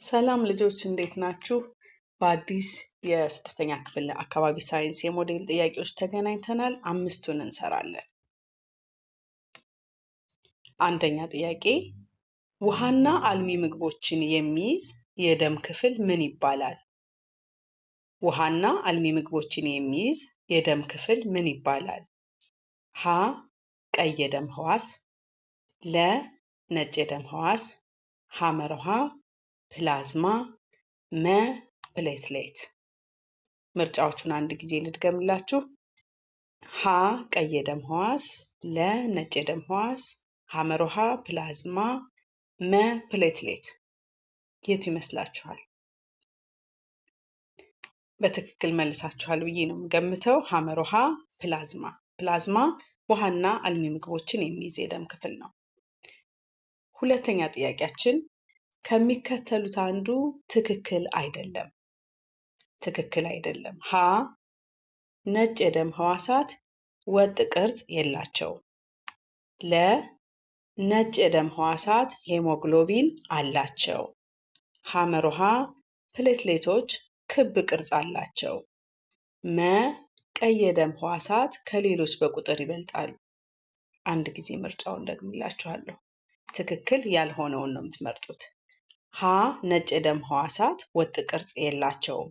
ሰላም ልጆች፣ እንዴት ናችሁ? በአዲስ የስድስተኛ ክፍል አካባቢ ሳይንስ የሞዴል ጥያቄዎች ተገናኝተናል። አምስቱን እንሰራለን። አንደኛ ጥያቄ፣ ውሃና አልሚ ምግቦችን የሚይዝ የደም ክፍል ምን ይባላል? ውሃና አልሚ ምግቦችን የሚይዝ የደም ክፍል ምን ይባላል? ሀ ቀይ የደም ህዋስ፣ ለ ነጭ የደም ህዋስ፣ ሐመር ውሃ ፕላዝማ፣ መ platelet። ምርጫዎቹን አንድ ጊዜ ልድገምላችሁ። ሀ ቀይ የደም ህዋስ፣ ለ ነጭ የደም ህዋስ፣ ሐመር ውሃ ፕላዝማ፣ መ platelet። የቱ ይመስላችኋል? በትክክል መልሳችኋል ብዬ ነው የምገምተው። ሐመር ውሃ ፕላዝማ። ፕላዝማ ውሃና አልሚ ምግቦችን የሚይዝ የደም ክፍል ነው። ሁለተኛ ጥያቄያችን፣ ከሚከተሉት አንዱ ትክክል አይደለም። ትክክል አይደለም። ሀ ነጭ የደም ህዋሳት ወጥ ቅርጽ የላቸውም። ለ ነጭ የደም ህዋሳት ሄሞግሎቢን አላቸው። ሐመር ውሃ ፕሌትሌቶች ክብ ቅርጽ አላቸው። መ ቀይ የደም ህዋሳት ከሌሎች በቁጥር ይበልጣሉ። አንድ ጊዜ ምርጫውን ደግምላችኋለሁ። ትክክል ያልሆነውን ነው የምትመርጡት። ሀ ነጭ የደም ህዋሳት ወጥ ቅርጽ የላቸውም።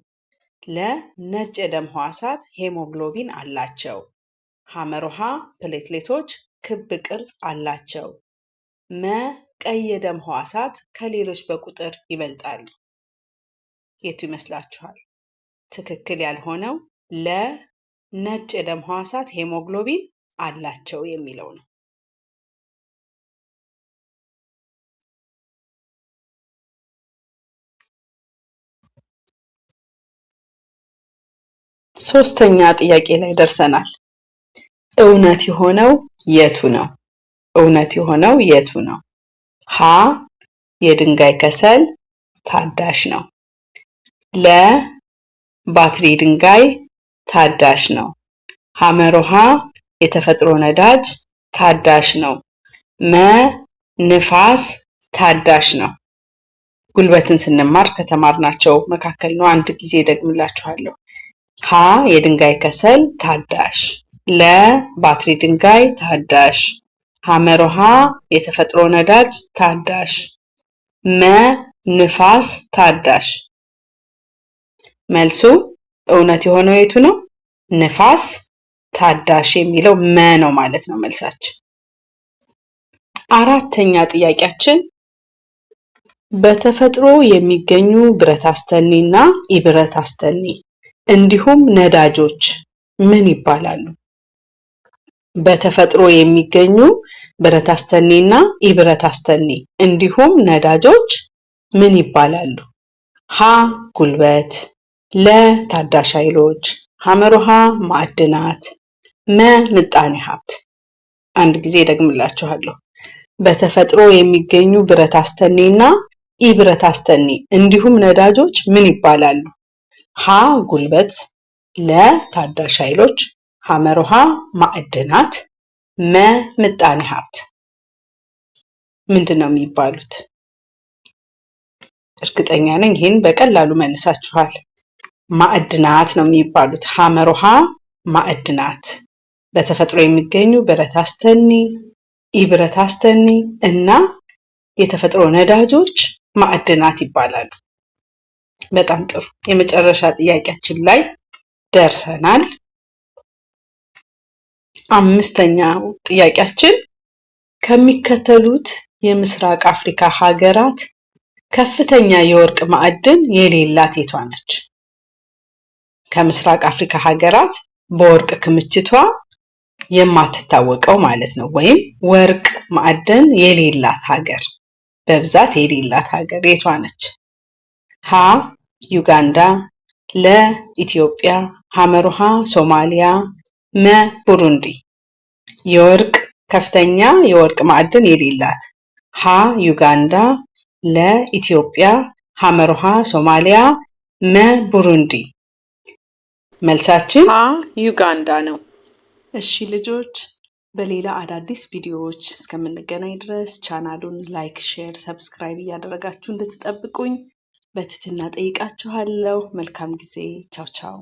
ለ ነጭ የደም ህዋሳት ሄሞግሎቢን አላቸው። ሐመር ውሃ ፕሌትሌቶች ክብ ቅርጽ አላቸው። መ ቀይ የደም ህዋሳት ከሌሎች በቁጥር ይበልጣሉ። የቱ ይመስላችኋል? ትክክል ያልሆነው ለ ነጭ የደም ህዋሳት ሄሞግሎቢን አላቸው የሚለው ነው። ሶስተኛ ጥያቄ ላይ ደርሰናል። እውነት የሆነው የቱ ነው? እውነት የሆነው የቱ ነው? ሀ የድንጋይ ከሰል ታዳሽ ነው። ለ ባትሪ ድንጋይ ታዳሽ ነው። ሐመር ውሃ የተፈጥሮ ነዳጅ ታዳሽ ነው። መ ንፋስ ታዳሽ ነው። ጉልበትን ስንማር ከተማርናቸው መካከል ነው። አንድ ጊዜ ደግምላችኋለሁ። ሀ የድንጋይ ከሰል ታዳሽ፣ ለ ባትሪ ድንጋይ ታዳሽ፣ ሐመር ውሃ የተፈጥሮ ነዳጅ ታዳሽ፣ መ ንፋስ ታዳሽ። መልሱ እውነት የሆነው የቱ ነው? ንፋስ ታዳሽ የሚለው መ ነው ማለት ነው መልሳችን። አራተኛ ጥያቄያችን፣ በተፈጥሮ የሚገኙ ብረት አስተኔ እና ኢብረት አስተኔ እንዲሁም ነዳጆች ምን ይባላሉ? በተፈጥሮ የሚገኙ ብረት አስተኔ እና ኢብረት አስተኔ እንዲሁም ነዳጆች ምን ይባላሉ? ሀ ጉልበት፣ ለ ታዳሽ ኃይሎች፣ ሐመር ውሃ ማዕድናት፣ መ ምጣኔ ሀብት። አንድ ጊዜ ደግምላችኋለሁ። በተፈጥሮ የሚገኙ ብረት አስተኔ እና ኢብረት አስተኔ እንዲሁም ነዳጆች ምን ይባላሉ? ሀ ጉልበት፣ ለ ታዳሽ ኃይሎች፣ ሐመር ውሃ ማዕድናት፣ መ ምጣኔ ሀብት። ምንድን ነው የሚባሉት? እርግጠኛ ነኝ ይህን በቀላሉ መልሳችኋል። ማዕድናት ነው የሚባሉት። ሐመር ውሃ ማዕድናት በተፈጥሮ የሚገኙ ብረት አስተኔ፣ ኢብረት አስተኔ እና የተፈጥሮ ነዳጆች ማዕድናት ይባላሉ። በጣም ጥሩ። የመጨረሻ ጥያቄያችን ላይ ደርሰናል። አምስተኛው ጥያቄያችን፣ ከሚከተሉት የምስራቅ አፍሪካ ሀገራት ከፍተኛ የወርቅ ማዕድን የሌላት የቷ ነች? ከምስራቅ አፍሪካ ሀገራት በወርቅ ክምችቷ የማትታወቀው ማለት ነው፣ ወይም ወርቅ ማዕድን የሌላት ሀገር፣ በብዛት የሌላት ሀገር የቷ ነች? ሀ ዩጋንዳ፣ ለ ኢትዮጵያ፣ ሐመር ውሃ ሶማሊያ፣ መ ቡሩንዲ። የወርቅ ከፍተኛ የወርቅ ማዕድን የሌላት ሀ ዩጋንዳ፣ ለ ኢትዮጵያ፣ ሐመር ውሃ ሶማሊያ፣ መ ቡሩንዲ። መልሳችን ሀ ዩጋንዳ ነው። እሺ ልጆች፣ በሌላ አዳዲስ ቪዲዮዎች እስከምንገናኝ ድረስ ቻናሉን like፣ share፣ subscribe እያደረጋችሁ እንድትጠብቁኝ በትህትና ጠይቃችኋለሁ። መልካም ጊዜ። ቻው ቻው።